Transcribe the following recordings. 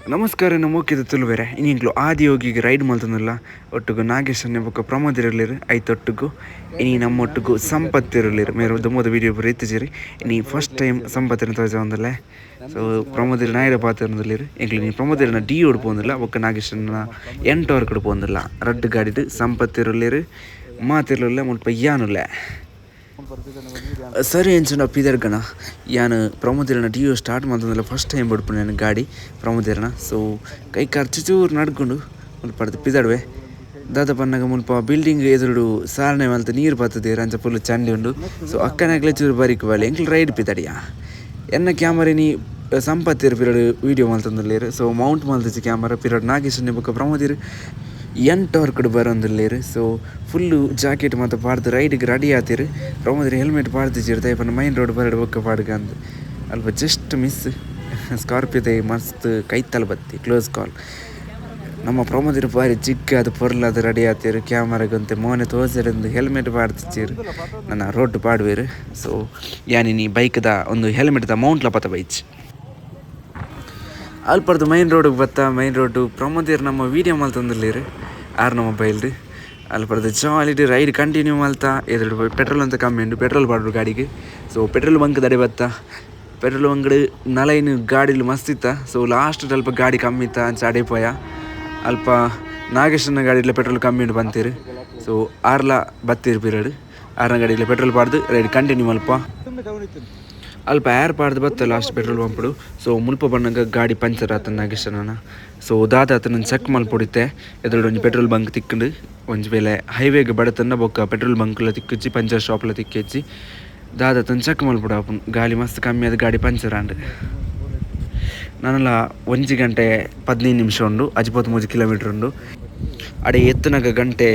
ನಮಸ್ಕಾರ ನಮೋಕಿದ ತುಳುವೆರೆ ಇನ್ನಿಂಕ್ಲು ಆದಿಯೋಗಿಗೆ ರೈಡ್ ಮಲ್ತೊಂದುಲ್ಲ ಒಟ್ಟುಗು ನಾಗೇಶ್ ಬೊಕ್ಕ ಪ್ರಮೋದ್ ಇರಲಿರು ಐತೊಟ್ಟುಗು ಇನಿ ನಮ್ಮೊಟ್ಟುಗು ಸಂಪತ್ ಇರಲಿರು ಮೇರು ದುಮ್ಮದ ವೀಡಿಯೋ ಇತ್ತಿಜಿರಿ ಇನಿ ಫಸ್ಟ್ ಟೈಮ್ ಸಂಪತ್ತಿನ ತೋಜ ಸೊ ಪ್ರಮೋದ್ ನಾಯರ ಪಾತಿರುಂದುಲ್ಲೆರ್ ಎಂಕ್ಲು ನೀ ಪ್ರಮೋದಿರನ ಡಿ ಓಡ್ ಪೋಂದಿಲ್ಲ ಬೊಕ್ಕ ನಾಗೇಶನ ಎನ್ ಟವರ್ ಪೋಂದಿಲ್ಲ ರಡ್ಡ್ ಗಾಡಿಡ್ ಸಂಪತ್ ಇರುಲ್ಲೆರ್ ಮಾತಿರ್ಲುಲ್ಲೆ ಮುಲ್ಪ ಯಾನುಲ್ಲೆ ಸರಿ ಎಂಚಿನ ಪಿದರ್ಗಣ ಯಾನ್ ಪ್ರಮೋದಿರನ ಡಿಯೋ ಸ್ಟಾರ್ಟ್ ಮಲ್ತೊಂದುಲ್ಲ ಫಸ್ಟ್ ಟೈಮ್ ಬಡ್ಪುಂಡು ಗಾಡಿ ಪ್ರಮೋದಿರನ. ಸೊ ಕೈ ಕಾರ್ ಚುಚೂರು ನಡ್ಕೊಂಡು ಮುಲ್ಪ ಪಿದಡ್ವೆ ದಾದ ಪನ್ನಗ ಮುಲ್ಪ ಬಿಲ್ಡಿಂಗ್ ಎದುರುಡು ಸಾರಣೆ ಮಲ್ತ್ ನೀರು ಬತ್ತುದೆರ್ ಅಂಚ ಫುಲ್ ಚಂಡಿ ಉಂಡು. ಸೊ ಅಕ್ಕನಗ್ಲೆ ಚೂರು ಬರಿಕ್ ಬಾಲೆ ಎಂಕ್ಲು ರೈಡ್ ಪಿದಡಿಯ ಎನ್ನ ಕ್ಯಾಮರಾ ಸಂಪತ್ತಿರ್ ಪಿರಡ್ ವೀಡಿಯೋ ಮಲ್ತೊಂದುಲ್ಲೆರ್. ಸೊ ಮೌಂಟ್ ಮಲ್ತಿಜಿ ಕ್ಯಾಮರಾ ಪಿರಡ್ ನಾಗೇಶ್ ಬೊಕ್ಕ ಪ್ರಮೋದಿರ್ ಎನ್ ಟವರ್ ಬರೊಂದುಲ್ಲೆರ್. ಸೊ ಫುಲ್ಲು ಜಾಕೆಟ್ ಮಾತ ಪಾಡ್ದ್ ರೈಡ್ಗ್ ರೆಡಿ ಆತೆರ್. ಪ್ರಮೋದೆರ್ ಹೆಲ್ಮೆಟ್ ಪಾಡ್ದಿಜೆರ್ ದಾಯೆ ಪಂಡ ಮೈನ್ ರೋಡ್ ಬರಡ್ ಬೊಕ್ಕ ಪಾಡ್ಗಂದ್ ಅಲ್ಪ ಜಸ್ಟ್ ಮಿಸ್ ಸ್ಕಾರ್ಪಿಯೋ ಮಸ್ತ್ ಕೈತಲ್ ಬತ್ತಿ ಕ್ಲೋಸ್ ಕಾಲ್. ನಮ್ಮ ಪ್ರಮೋದೆರ್ ಬಾರಿ ಜಿಗ್ಗಾದ್ ಪೊರ್ಲಾದ್ ರೆಡಿ ಆತೆರ್. ಕ್ಯಾಮರಾಗ್ ಒಂತೆ ಮೋನೆ ತೋಜೆರೆಂದು ಹೆಲ್ಮೆಟ್ ಪಾಡ್ದಿಜೆರ್ ನನ ರೋಡ್ ಪಾಡುವೆರ್. ಸೊ ಯಾನ್ ಇನಿ ಬೈಕ್ದ ಒಂದು ಹೆಲ್ಮೆಟ್ದ ಮೌಂಟ್ಲ ಪತ ಬೈಜಿ. ಅಲ್ಪರ್ದು ಮೈನ್ ರೋಡ್ಗೆ ಬತ್ತ ಮೈನ್ ರೋಡ್ ಪ್ರಮೋದೆರ್ ನಮ್ಮ ವೀಡಿಯೋ ಮಲ್ತೊಂದುಲ್ಲೆರ್ ಆರ್ನ ಮೊಬೈಲ್ಡ್. ಅಲ್ಪರ್ದು ಜಾಲಿಡ್ ರೈಡ್ ಕಂಟಿನ್ಯೂ ಮಲ್ತ ಎದುರು ಪೆಟ್ರೋಲ್ ಅಂತ ಕಮ್ಮಿ ಉಂಡು ಪೆಟ್ರೋಲ್ ಪಾಡ್ರು ಗಾಡಿಗೆ. ಸೊ ಪೆಟ್ರೋಲ್ ಬಂಕ್ ದಡೆ ಬತ್ತ ಪೆಟ್ರೋಲ್ ಬಂಕ್ಡ್ ನಲೈನ್ ಗಾಡಿಲು ಮಸ್ತ್ ಇತ್ತ. ಸೊ ಲಾಸ್ಟ್ ಅಲ್ಪ ಗಾಡಿ ಕಮ್ಮಿ ಇತ್ತ ಅಂಚ ಅಡೆ ಪೋಯ. ಅಲ್ಪ ನಾಗೇಶನ ಗಾಡಿಲ ಪೆಟ್ರೋಲ್ ಕಮ್ಮಿ ಉಂಡು ಬಂತೀರು. ಸೊ ಆರ್ಲ ಬತ್ತೀರು ಪಿರಡ್ ಆರ್ನ ಗಾಡಿಲ ಪೆಟ್ರೋಲ್ ಪಾಡ್ದು ರೈಡ್ ಕಂಟಿನ್ಯೂ ಮಲ್ಪ. ಅಲ್ಪ ಏರ್ ಪಾಡ್ದು ಬತ್ತ ಲಾಸ್ಟ್ ಪೆಟ್ರೋಲ್ ಪಂಪ್ಡು. ಸೊ ಮುಲ್ಪ ಬನ್ನಗ ಗಾಡಿ ಪಂಚರ್ ಆತನ ನಾಗೇಶನ. ಸೊ ದಾದ ಆತನ ಚೆಕ್ ಮಲ್ಪೊಡಿತ್ತೆ ಎದುರುಡು ಒಂಜಿ ಪೆಟ್ರೋಲ್ ಬಂಕ್ ತಿಕ್ಕುಂಡು. ಒಂಜಿ ವೇಳೆ ಹೈವೇಗ್ ಬಡತನ್ನ ಬೊಕ್ಕ ಪೆಟ್ರೋಲ್ ಬಂಕ್ಲ ತಿಕ್ಕುಜಿ ಪಂಚರ್ ಶಾಪ್ಲ ತಿಕ್ಕೆಜ್ಜಿ. ದಾದ ಆತನ ಚೆಕ್ ಮಲ್ಪೊಡು ಆಪುಂಡು ಗಾಳಿ ಮಸ್ತ್ ಕಮ್ಮಿ ಆದ್ ಗಾಡಿ ಪಂಚರ್ ಆಂಡ್. ನನಲ 1 ಗಂಟೆ 15 ನಿಮಿಷ ಉಂಡು 53 ಕಿಲೋಮೀಟರ್ ಉಂಡು. ಅಡೆ ಎತ್ತುನಗ ಗಂಟೆ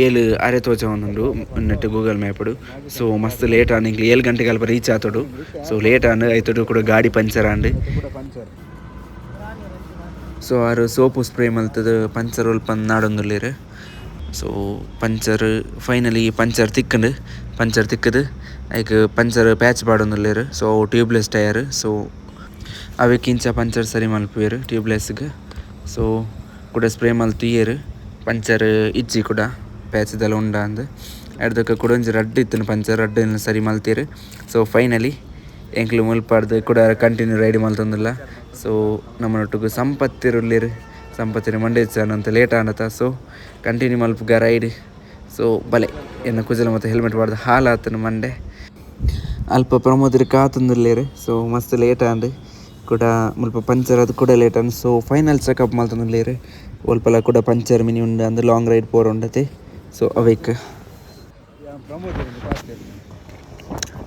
7 ಅರೆ ತೋಜ ಉಂಡು ನೆಟ್ ಗೂಗಲ್ ಮ್ಯಾಪ್ಡು. ಸೊ ಮಸ್ತ್ ಲೇಟ್ ಆಂಡ್ ಇಂಕ್ಲು 7 ಗಂಟೆಗೆ ಅಲ್ಪ ರೀಚ್ ಆತೊಡು. ಸೊ ಲೇಟ್ ಆಂಡ್ ಐತೊಡು ಕೂಡ ಗಾಡಿ ಪಂಚರ್ ಆಂಡ್. ಸೊ ಆರು ಸೋಪು ಸ್ಪ್ರೇ ಮಲ್ತದ ಪಂಚರ್ ಒಲ್ಪ ನಾಡೊಂದುಲ್ಲೆರ್. ಸೊ ಪಂಚರ್ ಫೈನಲಿ ಪಂಚರ್ ತಿಕ್ಕುಂಡು. ಪಂಚರ್ ತಿಕ್ಕುದು ಐಕ್ ಪಂಚರ್ ಪ್ಯಾಚ್ ಪಾಡೊಂದುಲ್ಲೆರ್. ಸೊ ಟ್ಯೂಬ್ಲೆಸ್ ಟೈರ್. ಸೊ ಅವೆಕ್ ಇಂಚ ಪಂಚರ್ ಸರಿ ಮಲ್ಪುವೆರ್ ಟ್ಯೂಬ್ಲೆಸ್ಗ್. ಸೊ ಕುಡ ಸ್ಪ್ರೇ ಮಲ್ತ್ ಪಂಚರ್ ಇಜ್ಜಿ ಕುಡ ಪ್ಯಾಚ್ ದಾಲ ಉಂಡಾಂದ್ ಅರ್ಧಕ್ಕೆ ಕುಡ ಒಂಜಿ ರಡ್ಡ್ ಇತ್ತುಂಡು ಪಂಚರ್ ರಡ್ಡ್ ಸರಿ ಮಲ್ತೆರ್. ಸೊ ಫೈನಲಿ ಎಂಕ್ಲು ಮುಲ್ಪರ್ದ್ ಕುಡ ಕಂಟಿನ್ಯೂ ರೈಡ್ ಮಲ್ತೊಂದುಲ್ಲ. ಸೊ ನಮ್ಮನೊಟ್ಟುಗು ಸಂಪತ್ತಿರ್ ಉಲ್ಲೆರ್ ಸಂಪತ್ತಿರ್ ಮಂಡೇಚ್ ಅಂತ ಲೇಟ್ ಆಂಡತ. ಸೊ ಕಂಟಿನ್ಯೂ ಮಲ್ಪುಗ ರೈಡ್. ಸೊ ಬಲೆ ಎನ್ನ ಕುಜಲ ಮತ್ತು ಹೆಲ್ಮೆಟ್ ಪಾಡ್ದು ಹಾಲಾತುಂಡು ಮಂಡೆ. ಅಲ್ಪ ಪ್ರಮೋದೆರ್ ಕಾತೊಂದುಲ್ಲೆರ್. ಸೊ ಮಸ್ತ್ ಲೇಟ್ ಆಂಡ್ ಕುಡ ಮುಲ್ಪ ಪಂಚರ್ ಆದ್ ಕುಡ ಲೇಟ್ ಆಂಡ್. ಸೊ ಫೈನಲ್ ಚೆಕಪ್ ಮಲ್ತೊಂದುಲ್ಲೆರ್. ಒಲ್ಪಲ ಕುಡ ಪಂಚರ್ ಮಿನಿ ಉಂಡು ಅಂದ್ ಲಾಂಗ್ ರೈಡ್ ಪೋರ ಉಂಡತೆ. ಸೊ ಅವೇಕ್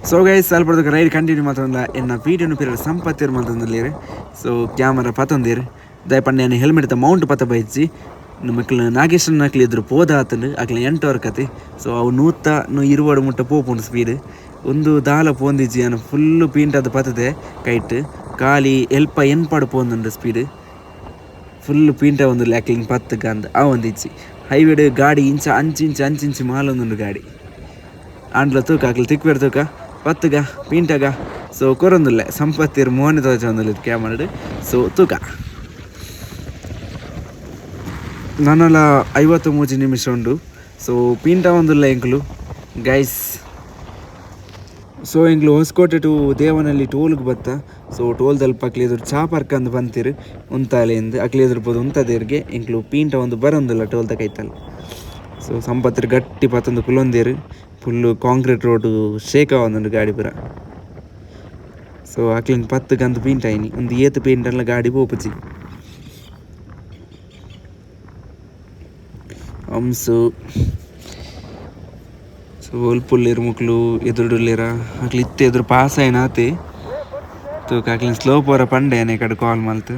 ಸೊ ಗೈಸ್ ಅಲ್ಪರ್ದು ರೈಡ್ ಕಂಟಿನ್ಯೂ ಮಲ್ತೊಂದುಲ್ಲ ಎನ್ನ ವೀಡಿಯೋನು ಪಿರಡ್ ಸಂಪತ್ತಿರ್ ಮಲ್ತೊಂದುಲ್ಲೆರ್. ಸೊ ಕ್ಯಾಮರಾ ಪತೊಂದೆರ್ ದಾಯೆ ಪಂಡ ಯಾನ್ ಹೆಲ್ಮೆಟ್ ಮೌಂಟ್ ಪತ ಬೈಜಿ. ನಮಕ್ಲ ನಾಗೇಶನ್ ಅಕ್ಲು ಎದುರು ಪೋದಾತುಂಡು ಅಕ್ಲ ಎಂಟು ಕತೆ. ಸೊ ಅವು 120 ಮುಟ್ಟ ಪೋಪುಂಡು ಸ್ಪೀಡ್. ಒಂದು ದಾಲ ಪೋಂದಿಜ್ಜಿ ಯಾನ್ ಫುಲ್ಲು ಪೀಂಟಾದ್ ಪತದೆ ಕೈಟ್ ಖಾಲಿ ಎಲ್ಪ ಎನ್ಪಾಡು ಪೋಂದುಂಡು ಸ್ಪೀಡ್. ಫುಲ್ ಪೀಂಟ ಒಂದು ಅಕ್ಲಿನ್ ಪತ್ತು ಗಂದ್ ಆ ಒಂದಿಜ್ಜಿ ಹೈವೇಡ್ ಗಾಡಿ ಇಂಚ ಅಂಚಿಂಚ ಅಂಚಿಂಚಿ ಮಾಲೊಂದುಂಡು ಗಾಡಿ. ಆಂಡ್ಲ ತೂಕ ಅಕ್ಲು ತಿಕ್ವೆರ್ ತೂಕ ಪತ್ತುಗ ಪೀಂಟಗ. ಸೊ ಕೊರೊಂದುಲ್ಲೆ ಸಂಪತ್ತಿರ್ ಮೋನೆ ತೋಜೊಂದುಲ್ಲೆರ್ ಕ್ಯಾಮರಾಡ್. ಸೊ ತೂಕ ನನಲ 53 ನಿಮಿಷ ಉಂಡು. ಸೊ ಪೀಂಟ ಒಂದುಲ್ಲ ಎಂಕ್ಲು ಗೈಸ್. ಸೊ ಎಂಕ್ಲು ಹೊಸಕೋಟೆ ಟು ದೇವನಹಳ್ಳಿ ಟೋಲ್ಗೆ ಬತ್ತ. ಸೊ ಟೋಲ್ ದಲ್ಪ ಅಕ್ಲು ಎದುರು ಚಾ ಪರ್ಕಂದು ಬಂತಿರು ಉಂತಾಲೆ ಎಂದು ಅಕ್ಲು ಎದುರು ಪೋದು ಉಂತದೇರ್ಗೆ ಎಂಕ್ಲು ಪೀಂಟ ಒಂದು ಬರೊಂದುಲ್ಲ ಟೋಲ್ದ ಕೈತಲ್. ಸೊ ಸಂಪತ್ತಿರ್ ಗಟ್ಟಿ ಪತ್ತೊಂದು ಕುಲೊಂದೇರು ಫುಲ್ಲು ಕಾಂಕ್ರೀಟ್ ರೋಡು ಶೇಕ್ ಆವೊಂದುಂಡು ಗಾಡಿ ಪೂರ. ಸೊ ಅಕ್ಲಿನ್ ಪತ್ತು ಗಂದು ಪೀಂಟ ಐನಿ ಒಂದು ಏತ್ ಪೀಂಟಲ್ಲ ಗಾಡಿ ಪೋಪುಜಿ. ಹಂಸು ಸೊ ಒಲ್ಪುಲ್ಲೆರ್ ಮೊಕ್ಲು ಎದುರುಡುಲ್ಲೆರ ಅಕ್ಲು ಇತ್ತೆ ಎದುರು ಪಾಸ್ ಆಯ್ನ ಆತೆ. ತೂಕ ಅಕ್ಲೆನ್ ಸ್ಲೋ ಪೋರ ಪಂಡೆ ಯಾನ್ ಕಡೆ ಕಾಲ್ ಮಲ್ತ್.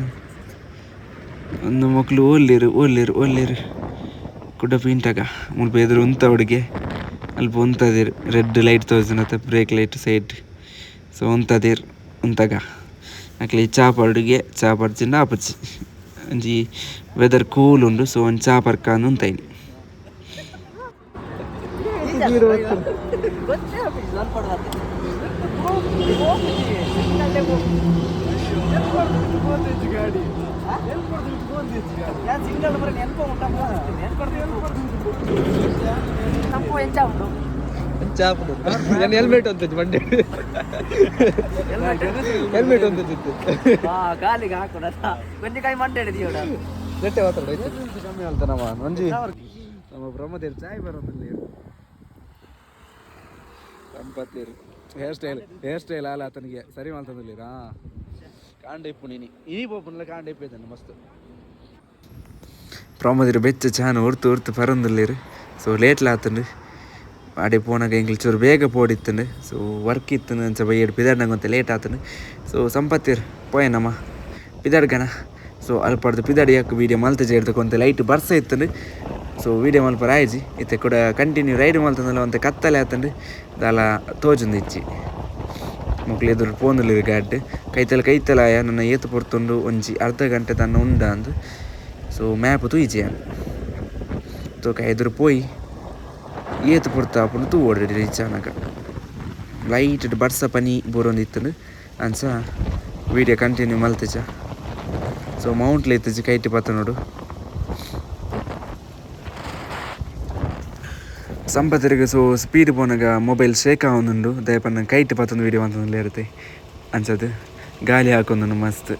ಒಂದು ಮೊಕ್ಲು ಓಲ್ಲೆರ್ ಓಲ್ಲೆರ್ ಓಲ್ಲೆರ್ ಕುಡ ಪೀಂಟಗ ಮುಲ್ಪ ಎದುರು ಉಂತ ಹುಡುಗೆ ಅಲ್ಪ ಉಂತದೆರ್ ರೆಡ್ ಲೈಟ್ ತೋಜುನತ ಬ್ರೇಕ್ ಲೈಟ್ ಸೈಡ್. ಸೊ ಉಂತದೆರ್ ಉಂತಗ ಅಕ್ಲೆ ಚಾ ಪರ್ಡುಗೆ ಚಾ ಪರ್ಜಿಂಡ ಆಪುಜಿ ಒಂಜಿ ವೆದರ್ ಕೂಲ್ ಉಂಡು. ಸೊ ಒಂಜಿ ಚಾ ಪರ್ಕಂದು ಉಂತೈನಿ. ಗಾಡಿ. ಹೆಲ್ಮೆಟ್ ಅಂತ ಬಂಡಿ ಹೆಲ್ಮೆಟ್ ಅಂತ ಕಾಲಿಗೆ ಹಾಕೋಣ ಒಂಜಿ ಮಂಡೆ ಹಿಡಿದಿಯೋಡ ನೆಟ್ಟೆ ಮಾತಾಡ ಕಮ್ಮಿ ಅಲ್ತ ನಮ್ಮ ಒಂಜಿ ನಮ್ಮ ಬ್ರಹ್ಮದೇವ್ ಚಾಯ್ ಬರೋದಿಲ್ಲ ಸಂಪತ್ತೀರು ಹೇರ್ ಸ್ಟೈಲ್ ಹೇರ್ ಸ್ಟೈಲ್ ಅಲ್ಲ ಆತನಿಗೆ ಸರಿ ಮಾಡ್ತಂದಿಲ್ಲ ಕಾಂಡ ಇಪ್ಪು ನೀನಿ ಇನಿ ಪೋಪುನಲ್ಲ ಕಾಂಡ ಇಪ್ಪು ಮಸ್ತ್ ಪ್ರಮೋದಿರು ಬೆಚ್ಚ ಚಾನ್ ಉರ್ತು ಉರ್ತು ಪರಂದಿಲ್ಲೇರು. ಸೊ ಲೇಟ್ಲ ಆತಂಡು ಆಡೆ ಪೋನಾಗ ಎಂಕ್ಲು ಚೂರು ಬೇಗ ಪೋಡಿತ್ತಂಡು. ಸೊ ವರ್ಕ್ ಇತ್ತು ಅಂಚ ಬೈಯಡ್ ಪಿದಾಡ್ನಂಗೆ ಅಂತ ಲೇಟ್ ಆತಂಡು. ಸೊ ಸಂಪತ್ತಿರ್ ಪೋಯನಮ್ಮ ಪಿದಾಡ್ಗಣ. ಸೊ ಅಲ್ಪಡ್ದು ಪಿದಾಡಿ ಯಾಕೆ ವೀಡಿಯೋ ಮಲ್ತ ಜೇರ್ದಕೊಂತ ಲೈಟ್ ಬರ್ಸ ಇತ್ತಂಡು. ಸೊ ವೀಡಿಯೋ ಮಲ್ಪರ ಆಯ್ಜಿ ಇತ್ತೆ ಕೂಡ ಕಂಟಿನ್ಯೂ ರೈಡ್ ಮಲ್ತಂದಲ್ಲ ಒಂತೆ ಕತ್ತಲೆ ಆತಂಡು ದಾಲ ತೋಜೊಂದು ಇಚ್ಚಿ ಮೊಕ್ಲು ಎದುರು ಪೋಂದುಲ್ಲೆರ್ ಗಾಡ್ ಕೈತಲ ಕೈತಲಾಯ ನನ್ನ ಏತು ಪೊರ್ತುಂಡು ಒಂಜಿ ಅರ್ಧ ಗಂಟೆ ತನ್ನ ಉಂಡ ಅಂದ್. ಸೊ ಮ್ಯಾಪ್ ತೂಯಿಜಿ ಯಾನ್ ತೋಕ ಎದುರು ಪೋಯಿ ಏತು ಪೊರ್ತು ಆಪುಂಡು ತೂವೊಡು ರೀಚ್ ಆನಗ ಲೈಟ್ ಬರ್ಸ ಪನಿ ಬೂರೊಂದಿತ್ತುಂಡು ಅಂಚ ವೀಡಿಯೋ ಕಂಟಿನ್ಯೂ ಮಲ್ತಿಜ. ಸೊ ಮೌಂಟ್ಲ ಇತ್ತಿಜಿ ಕೈಟ್ ಪತ್ತನೋಡು ಸಂಪತ್ತರಿಗೆ. ಸೊ ಸ್ಪೀಡ್ ಪೋನಾಗ ಮೊಬೈಲ್ ಶೇಕ್ ಆವೊಂದುಂಡು ದಯಪನ್ನ ಕೈಟ್ ಪತ್ತೊಂದು ವೀಡಿಯೋ ಮಂತೊಂದು ಇರುತ್ತೆ ಅಂಚದು ಗಾಲಿ ಹಾಕೊಂದುಂಡು ಮಸ್ತ್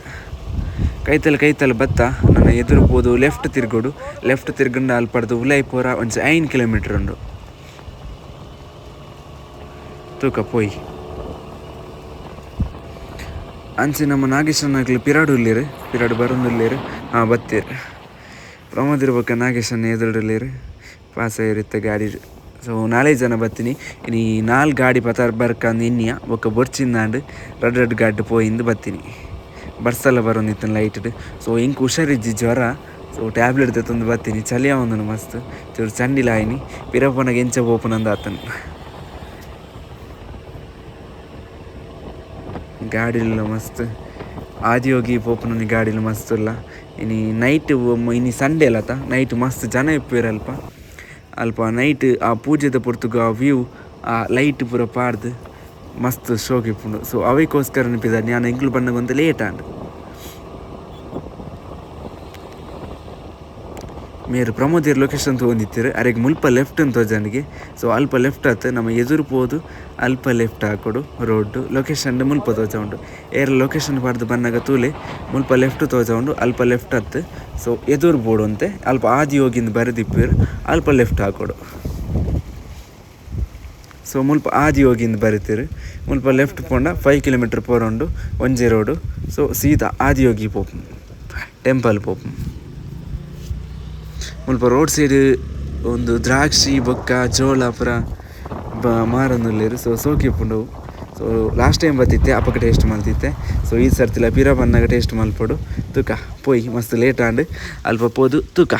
ಕೈತಲ್ ಕೈತಲ್ ಬತ್ತ ನನ್ನ ಎದುರು ಪೋದು ಲೆಫ್ಟ್ ತಿರ್ಗೋಡು ಲೆಫ್ಟ್ ತಿರ್ಗಂಡ ಅಲ್ಪಡ್ದು ಉಲೈ ಪೋರ ಒಂಜಿ 5 ಕಿಲೋಮೀಟರ್ ಉಂಡು ತೂಕ ಪೋಯ್ ಅಂಚೆ ನಮ್ಮ ನಾಗೇಶನಾಗ್ಲು ಪಿರಾಡು ಉಲ್ಲೇರು ಪಿರಾಡು ಬರೊಂದುಲ್ಲೇರು ಹಾಂ ಬತ್ತೀರು ಪ್ರಮೋದಿರ್ಬೊಕ್ಕ ನಾಗೇಶನ ಎದುರುಲ್ಲೇರು ಪಾಸ್ ಇರುತ್ತೆ ಗಾಡಿ. ಸೊ ನಾಲ್ಕು ಜನ ಬತ್ತೀನಿ ಇನಿ ನಾಲ್ಕು ಗಾಡಿ ಪತಾರ್ ಬರ್ಕಂದು ಇನ್ನಿಯ ಬೊಕ್ಕ ಬೊರ್ಚಿಂದಾಂಡ್ ರಡ್ ರಡ್ ಗಾಡಿ ಪೋಯಿಂದು ಬತ್ತೀನಿ ಬರ್ಸಲ್ಲ ಬರೋಂದಿತ್ತು ಲೈಟ್ಡ್. ಸೊ ಇಂಕ್ ಹುಷಾರಿಜ್ಜಿ ಜ್ವರ. ಸೊ ಟ್ಯಾಬ್ಲೆಟ್ ತೆತ್ತೊಂದು ಬತ್ತೀನಿ ಚಳಿ ಆವೊಂದುಂಡು ಮಸ್ತ್ ಚೂರು ಚಂಡಿಲ ಆಯ್ನಿ ಪಿರಪನಗ ಎಂಚ ಪೋಪುನಂದು ಆತನು ಗಾಡಿಲ ಮಸ್ತ್ ಆದಿಯೋಗಿ ಪೋಪುನನಿ ಗಾಡಿಲು ಮಸ್ತ್ ಉಲ್ಲ ಇನಿ ನೈಟ್ ಇನಿ ಸಂಡೇ ಅಲ್ಲತ ನೈಟ್ ಮಸ್ತ್ ಜನ ಇಪ್ಪುವೆರ್ ಅಲ್ಪ ಅಲ್ಪ ನೈಟ್ ಆ ಪೂಜೆದ ಪೊರ್ತುಗು ಆ ವ್ಯೂ ಆ ಲೈಟ್ ಪೂರ ಪಾಡ್ದು ಮಸ್ತ್ ಶೋಕ್ ಇಪ್ಪುಂಡು. ಸೊ ಅವೆಕೋಸ್ಕರ ಪಿದಾರ್ ಯಾನ್ ಎಂಕ್ಲು ಬನ್ನಗ ಒಂತೆ ಲೇಟ್ ಆಂಡ್ ಮೇರ್ ಪ್ರಮೋದಿರ್ ಲೊಕೇಶನ್ ತಗೊಂಡಿತ್ತೆರ್ ಅರೆಗ್ ಮುಲ್ಪ ಲೆಫ್ಟ್ ಅಂತ ತೋಜಂಡಿಗೆ. ಸೊ ಅಲ್ಪ ಲೆಫ್ಟ್ ಆತು ನಮ್ಮ ಎದುರು ಪೋದು ಅಲ್ಪ ಲೆಫ್ಟ್ ಹಾಕೊಡು ರೋಡ್ ಲೊಕೇಶನ್ ಮುಲ್ಪ ತೋಜ ಉಂಡು ಏರ್ ಲೊಕೇಶನ್ ಪಾಡ್ದು ಬನ್ನಗ ತೂಲೆ ಮುಲ್ಪ ಲೆಫ್ಟ್ ತೋಜ ಉಂಡು ಅಲ್ಪ ಲೆಫ್ಟ್ ಆತು. ಸೊ ಎದುರು ಬೋಡು ಅಂತೆ ಅಲ್ಪ ಆದಿಯೋಗಿಂದ ಬರೆದಿಪ್ಪೇರು ಅಲ್ಪ ಲೆಫ್ಟ್ ಹಾಕೊಡು. ಸೊ ಮುಲ್ಪ ಆದಿಯೋಗಿಂದ ಬರಿತೀರು ಮುಲ್ಪ ಲೆಫ್ಟ್ ಪೋಂಡ 5 ಕಿಲೋಮೀಟರ್ ಪೋರೊಂಡು ಒಂಜಿ ರೋಡು. ಸೊ ಸೀದಾ ಆದಿಯೋಗಿ ಪೋಪು ಟೆಂಪಲ್ ಪೋಪು ಮುಲ್ಪ ರೋಡ್ ಸೈಡ್ ಒಂದು ದ್ರಾಕ್ಷಿ ಬೊಕ್ಕ ಜೋಳ ಪೂರ ಮಾರೊಂದುಲ್ಲೆರ್. ಸೊ ಸೋಕು ಇಪ್ಪುಂಡು. ಸೊ ಲಾಸ್ಟ್ ಟೈಮ್ ಬತ್ತಿತ್ತೆ ಅಪಗ ಟೇಸ್ಟ್ ಮಲ್ತಿತ್ತೆ. ಸೊ ಈ ಸರ್ತಿಲ ಪಿರ ಬನ್ನಗ ಟೇಸ್ಟ್ ಮಲ್ಪೊಡು ತೂಕ ಪೋಯ್ ಮಸ್ತ್ ಲೇಟ್ ಆಂಡ್ ಅಲ್ಪ ಪೋದು ತೂಕ.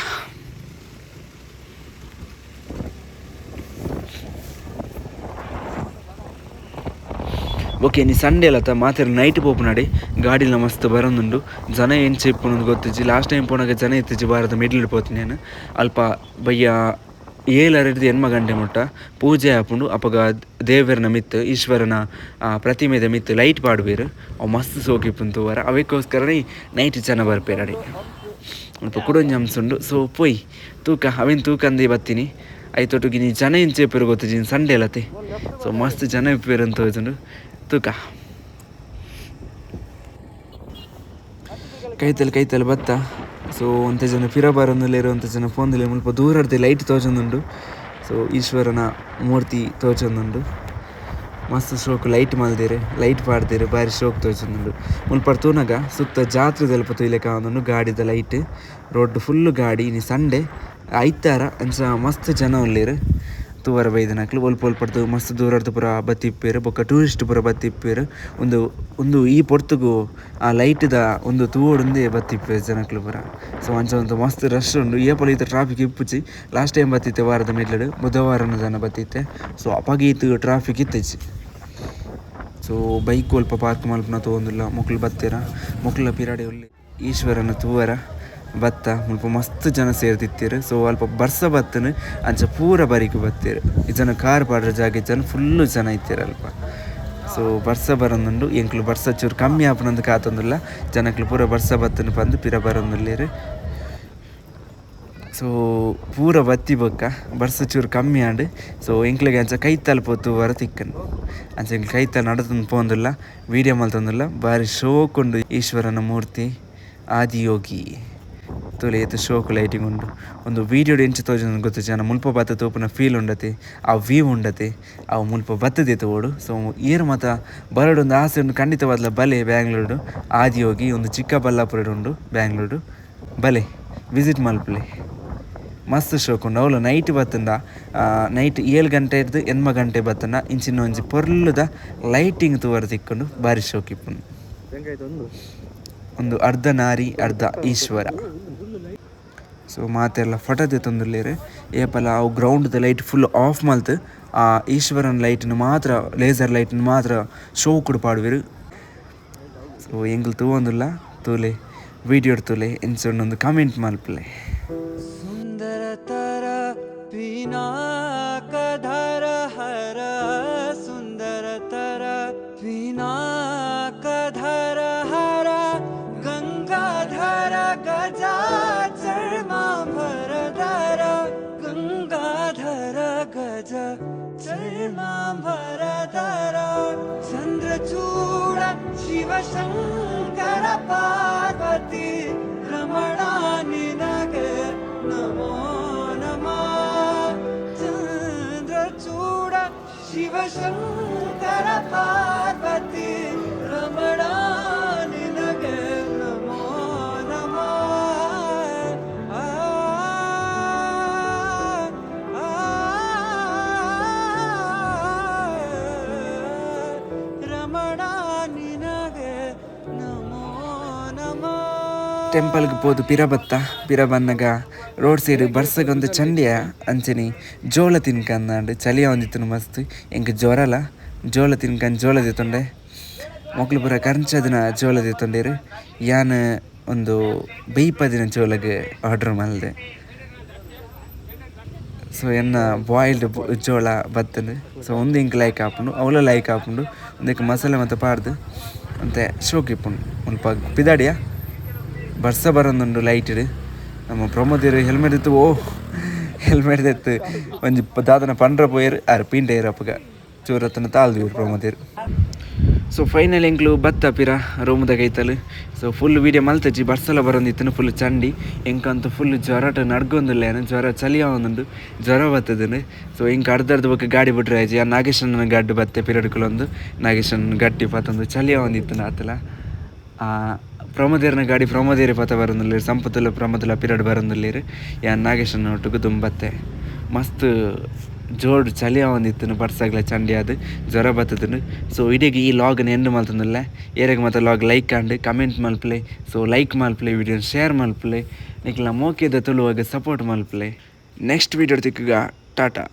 ಓಕೆ ನೀ ಸಂಡೇ ಅಲ್ಲತ್ತ ಮಾತ್ರ ನೈಟ್ ಪೋಪುನಡೆ ಗಾಡಿಲ ಮಸ್ತ್ ಬರೋದುಂಡು ಜನ ಎಂಚ ಇಪ್ಪುನಂದು ಗೊತ್ತಿಜ್ಜಿ. ಲಾಸ್ಟ್ ಟೈಮ್ ಪೋನಾಗ ಜನ ಇತ್ತಿಜ್ಜಿ ಬಾರದ ಮಿಡ್ಲ್ ಪೋತೀನಿ ನಾನು ಅಲ್ಪ ಬಯ್ಯ 7 8 ಗಂಟೆ ಮುಟ್ಟ ಪೂಜೆ ಆಪುಂಡು. ಅಪಗ ದೇವರನ ಮಿತ್ತು ಈಶ್ವರನ ಪ್ರತಿಮೆದ ಮಿತ್ತು ಲೈಟ್ ಪಾಡುವೆರ್ ಅವು ಮಸ್ತ್ ಸೋಕು ಇಪ್ಪುಂಡು ತೂವರ ಅವೆಕ್ಕೋಸ್ಕರನೇ ನೈಟ್ ಜನ ಬರ್ಪೇರು ಅಡೆ ಅಲ್ಪ ಕುಡೊಂಜಿ ಅಂಶ ಉಂಡು. ಸೊ ಪೋಯ್ ತೂಕ ಅವೆನ್ ತೂಕಂದೇ ಬತ್ತೀನಿ ಐತೊಟ್ಟಿಗೆ ನೀ ಜನ ಎಂಚ ಇಪ್ಪುರು ಗೊತ್ತಿಜ್ಜಿ ಸಂಡೇ ಅಲ್ಲತ್ತೆ. ಸೊ ಮಸ್ತ್ ಜನ ಇಪ್ಪುವೆರ್ ಅಂತ ತೋಜುಂಡು ತೂಕ ಕೈತಲ್ ಕೈತಲ್ ಬತ್ತ. ಸೊ ಒಂತೆ ಜನ ಪಿರ ಬರೊಂದುಲ್ಲೆರ್ ಒಂತೆ ಜನ ಪೋಂದುಲ್ಲೆರ್ ಮುಲ್ಪ ದೂರಡ್ದು ಲೈಟ್ ತೋಜೊಂದುಂಡು. ಸೊ ಈಶ್ವರನ ಮೂರ್ತಿ ತೋಜೊಂದುಂಡು ಮಸ್ತ್ ಶೋಕು ಲೈಟ್ ಮಲ್ದೆರ್ ಲೈಟ್ ಪಾಡ್ದೆರ್ ಬಾರಿ ಶೋಕ್ ತೋಜೊಂದುಂಡು. ಮುಲ್ಪ ತೂನಗ ಸುತ್ತ ಜಾತ್ರೆದಲ್ಪ ತೂಯಿಲೆಕ ಆವೊಂದುಂಡು ಗಾಡಿದ ಲೈಟ್ ರೋಡ್ ಫುಲ್ಲು ಗಾಡಿ ಇನಿ ಸಂಡೇ ಐತಾರ ಅಂಚ ಮಸ್ತ್ ಜನ ಉಲ್ಲೆರ್ ತೂವರ ಬೈದಿನಕ್ಲು ಒಲ್ಪ ಒಲ್ಪಡ್ದು ಮಸ್ತ್ ದೂರಡ್ದು ಪೂರ ಬತ್ತಿಪ್ಪೆರ್ ಬೊಕ್ಕ ಟೂರಿಸ್ಟ್ ಪೂರ ಬತ್ತಿಪ್ಪೆರ್ ಒಂದು ಒಂದು ಈ ಪೊರ್ತುಗು ಆ ಲೈಟ್ದ ಒಂದು ತೂವೊಡುಂದೇ ಬತ್ತಿಪ್ಪೆರ್ ಜನಕ್ಲು ಪೂರ. ಸೊ ಅಂಚ ಒಂದು ಮಸ್ತ್ ರಶ್ ಉಂಡು ಏಪಲ ಈತ ಟ್ರಾಫಿಕ್ ಇಪ್ಪುಜಿ. ಲಾಸ್ಟ್ ಟೈಮ್ ಬತ್ತಿತ್ತೆ ವಾರದ ಮಿಡ್ಲಡ್ ಬುಧವಾರನ ಜನ ಬತ್ತಿತ್ತೆ. ಸೊ ಅಪಗ ಈತ್ ಟ್ರಾಫಿಕ್ ಇತ್ತಿಜ್ಜಿ. ಸೊ ಬೈಕ್ ಒಲ್ಪ ಪಾರ್ಕ್ ಮಲ್ಪುನ ತೂವೊಂದುಲ್ಲ ಮೊಕ್ಲು ಬತ್ತೆರ ಮೊಕ್ಲ ಪಿರಾಡೆ ಉಲ್ಲೆ ಈಶ್ವರನ ತೂವರ ಬತ್ತ ಮುಲ್ಪ ಮಸ್ತ್ ಜನ ಸೇರ್ದಿತ್ತೆರ್. ಸೊ ಅಲ್ಪ ಬರ್ಸ ಬತ್ತನು ಅಂಚ ಪೂರ ಬರಿಕ್ ಬತ್ತೆರ್ ಈ ಜನ ಕಾರ್ ಪಾಡ್ರ ಜಾಗೆ ಜನ ಫುಲ್ಲು ಜನ ಇತ್ತೆರ್ ಅಲ್ಪ. ಸೊ ಬರ್ಸ ಬರೊಂದುಂಡು. ಎಂಕ್ಲು ಬರ್ಸ ಚೂರು ಕಮ್ಮಿ ಆಪುನಂದು ಕಾತೊಂದುಲ್ಲ. ಜನಕ್ಲು ಪೂರ ಬರ್ಸ ಬತ್ತುಂಡು ಪಂದು ಪಿರ ಬರೊಂದುಲ್ಲೆರ್. ಸೊ ಪೂರ ಬತ್ತಿ ಬೊಕ್ಕ ಬರ್ಸ ಚೂರು ಕಮ್ಮಿ ಆಂಡ್. ಸೊ ಎಂಕ್ಲೆಗ್ ಅಂಚ ಕೈತಲ್ ಪೋತು ವರ ತಿಕ್ಕನ್. ಅಂಚ ಎಂಕ್ಲು ಕೈತಲ್ ನಡತೊಂದು ಪೋಂದುಲ್ಲ, ವೀಡಿಯೋ ಮಲ್ತೊಂದುಲ್ಲ. ಬಾರಿ ಶೋಕುಂಡು ಈಶ್ವರನ ಮೂರ್ತಿ ಆದಿಯೋಗಿ. ತೂಲೆ ಏತ್ ಶೋಕು ಲೈಟಿಂಗ್ ಉಂಡು. ಒಂದು ವೀಡಿಯೋಡ್ ಎಂಚ ತೋಜುಂಡು ಗೊತ್ತು ಜನ ಮುಲ್ಪ ಬತ್ತ ತೂಪುನ ಫೀಲ್ ಉಂಡತೆ, ಆ ವ್ಯೂ ಉಂಡತೆ, ಅವು ಮುಲ್ಪ ಬತ್ತದೇ ತೋಡು. ಸೊ ಏರ್ ಮಾತ ಬರಡೊಂದು ಆಸೆ ಉಂಡು ಖಂಡಿತವಾದ್ಲ ಬಲೆ ಬ್ಯಾಂಗ್ಳೂರು ಆದಿಯೋಗಿ ಒಂದು ಚಿಕ್ಕಬಳ್ಳಾಪುರಡ್ ಉಂಡು ಬ್ಯಾಂಗ್ಳೂರು. ಬಲೆ ವಿಸಿಟ್ ಮಲ್ಪುಲೆ, ಮಸ್ತ್ ಶೋಕು ಉಂಡು. ಅವ್ಲು ನೈಟ್ ಬತ್ತಂಡ ನೈಟ್ 7 ಗಂಟೆ ಇರ್ದು 8 ಗಂಟೆ ಬತ್ತಂಡ ಇಂಚಿನ ಒಂಜಿ ಪೊರ್ಲುದ ಲೈಟಿಂಗ್ ತೂವರೆ ತಿಕ್ಕುಂಡು. ಬಾರಿ ಶೋಕು ಇಪ್ಪುಂಡು. ಒಂದು ಅರ್ಧ ನಾರಿ ಅರ್ಧ ಈಶ್ವರ. ಸೊ ಮಾತೆಲ್ಲ ಫೋಟೋ ದೆತ್ತೊಂದುಲ್ಲೆರ್. ಏಪಲ ಅವು ಗ್ರೌಂಡ್ ದ ಲೈಟ್ ಫುಲ್ ಆಫ್ ಮಲ್ತ್ ಆ ಈಶ್ವರನ ಲೈಟ್ನ್ ಮಾತ್ರ ಲೇಸರ್ ಲೈಟ್ನ್ ಮಾತ್ರ ಶೋಕುಡು ಪಾಡುವೆರ್. ಸೊ ಎಂಕುಲು ತೂವೊಂದುಲ್ಲ, ತೂಲೆ ವೀಡಿಯೋ ತೂಲೆ ಎಂಚ ಉಂಡು ಕಮೆಂಟ್ ಮಲ್ಪುಲೆ. ಸುಂದರತರ ಪಿನಾಕಧರ ಹರ ಸುಂದರತರ ಪಿನಾಕಧರ ಹರ ಗಂಗಾಧರ ಗಜ ಚರ್ಮಾಂಬರಧರ ಗಂಗಾಧರ ಗಜ ಚರ್ಮಾಂಬರಧರ ಚಂದ್ರಚೂಡ ಶಿವಶಂಕರ ಪಾರ್ವತಿ ರಮಣ ನಿನಗೆ ನಮೋ ನಮಃ. ಚಂದ್ರಚೂಡ ಶಿವಶಂಕರ ಪಾರ್ವತಿ ರಮಣ ನಿನಗೆ ನಮೋ ನಮಃ. ಆ, ಆ, ರಮಣ ನಿನಗೆ ನಮೋ ನಮಃ. ಟೆಂಪಲ್ಗೆ ಪೋದು ಪಿರ ಬತ್ತ ಪಿರ ಬನ್ನಗ ರೋಡ್ ಸೈಡ್ ಬರ್ಸಗೊಂದು ಚಂಡಿಯ ಅಂಚನೆ ಜೋಳ ತಿನ್ಕಂದಾಂಡ್. ಚಳಿ ಒಂದಿತ್ತುನು ಮಸ್ತ್, ಎಂಕ್ ಜ್ವರಲ. ಜೋಳ ತಿನ್ಕಂದು ಜೋಳ ದೆತ್ತೊಂಡೆ. ಮೊಕ್ಲು ಪೂರ ಕರ್ಂಚದಿನ ಜೋಳ ದೆತ್ತೊಂಡೇರು. ಯಾನ್ ಒಂದು ಬೇಯ್ಪದಿನ ಜೋಳಗ್ ಆರ್ಡರ್ ಮಲ್ದೆ. ಸೊ ಎನ್ನ ಬಾಯ್ಲ್ಡ್ ಜೋಳ ಬತ್ತುಂಡು. ಸೊ ಒಂದು ಎಂಕ್ ಲೈಕ್ ಆಪುಂಡು, ಅವಲ ಲೈಕ್ ಆಪುಂಡು. ಒಂದಕ್ಕೆ ಮಸಾಲೆ ಮತ್ತೆ ಪಾಡ್ದು ಅಂತೆ ಶೋಕ್ ಇಪ್ಪುಂಡು. ಮುಲ್ಪ ಪಿದಾಡಿಯ ಬರ್ಸ ಬರೊಂದುಂಡು ಲೈಟ್. ನಮ್ಮ ಪ್ರಮೋದಿರು ಹೆಲ್ಮೆಟ್ ಇತ್ತು, ಓ ಹೆಲ್ಮೆಟ್ ದೆತ್ತು ಒಂಜಿ ದಾದನ ಪಂಡ್ರ ಪೋಯೆರ್. ಆರ್ ಪೀಂಡೇರ್ ಅಪಗ ಚೂರತ್ತನ ತಾಲ್ದು ಪ್ರಮೋದಿರು. ಸೊ ಫೈನಲ್ ಎಂಕ್ಲು ಬತ್ತ ಪಿರ ರೂಮ್ದ ಕೈತಲ್. ಸೊ ಫುಲ್ ವೀಡಿಯೋ ಮಲ್ತಜ್ಜಿ. ಬರ್ಸಲ ಬರೊಂದಿತ್ತುನು ಫುಲ್ ಚಂಡಿ. ಎಂಕಂತೂ ಫುಲ್ ಜ್ವರಟ ನಡ್ಗೊಂದುಲ್ಲ, ಜ್ವರ ಚಳಿ ಆವೊಂದುಂಡು, ಜ್ವರ ಬತ್ತದನು. ಸೊ ಎಂಕ್ ಅರ್ಧ ಅರ್ಧ ಬೊಕ್ಕ ಗಾಡಿ ಬಿಟ್ರೆ ಆಯ್ತು. ಆ ನಾಗೇಶನ ಗಡ್ಡು ಬತ್ತೆ ಪಿರಡ್ಕುಲೊಂದು ನಾಗೇಶನ ಗಟ್ಟಿ ಪತ್ತೊಂದು ಚಳಿ ಆವೊಂದಿತ್ತುನು ಆತಲ. ಪ್ರಮೋದೇರ್ನ ಗಾಡಿ ಪ್ರಮೋದೇರಿ ಪತ ಬರೊಂದುಲ್ಲೆರ್, ಸಂಪತ್ತುಲ ಪ್ರಮೋದಲ ಪಿರಡ್ ಬರೊಂದುಲ್ಲೆರ್. ಯಾನ್ ನಾಗೇಶನ ಒಟ್ಟುಗು ದುಂಬತ್ತೆ. ಮಸ್ತ್ ಜೋಡು ಚಳಿ ಆವೊಂದಿತ್ತುನು, ಬರ್ಸಗ್ಲ ಚಂಡಿ ಆದ್ ಜ್ವರ ಬತ್ತದನು. ಸೊ ಇಡೀ ಈ ಲಾಗ್ನ ಎಂಡ್ ಮಲ್ತೊಂದುಲ್ಲೆ. ಏರೆಗ್ ಮಾತ ಲಾಗ್ ಲೈಕ್ ಆಂಡ್ ಕಮೆಂಟ್ ಮಲ್ಪುಲೆ. ಸೊ ಲೈಕ್ ಮಲ್ಪುಲೆ, ವಿಡಿಯೋ ಶೇರ್ ಮಲ್ಪುಲೆ, ನಿಕ್ಲ ಮೋಕೆದ ತುಳುವಾಗ ಸಪೋರ್ಟ್ ಮಲ್ಪುಲೆ. ನೆಕ್ಸ್ಟ್ ವೀಡಿಯೋ ತಿಕ್ಕುಗ, ಟಾಟಾ.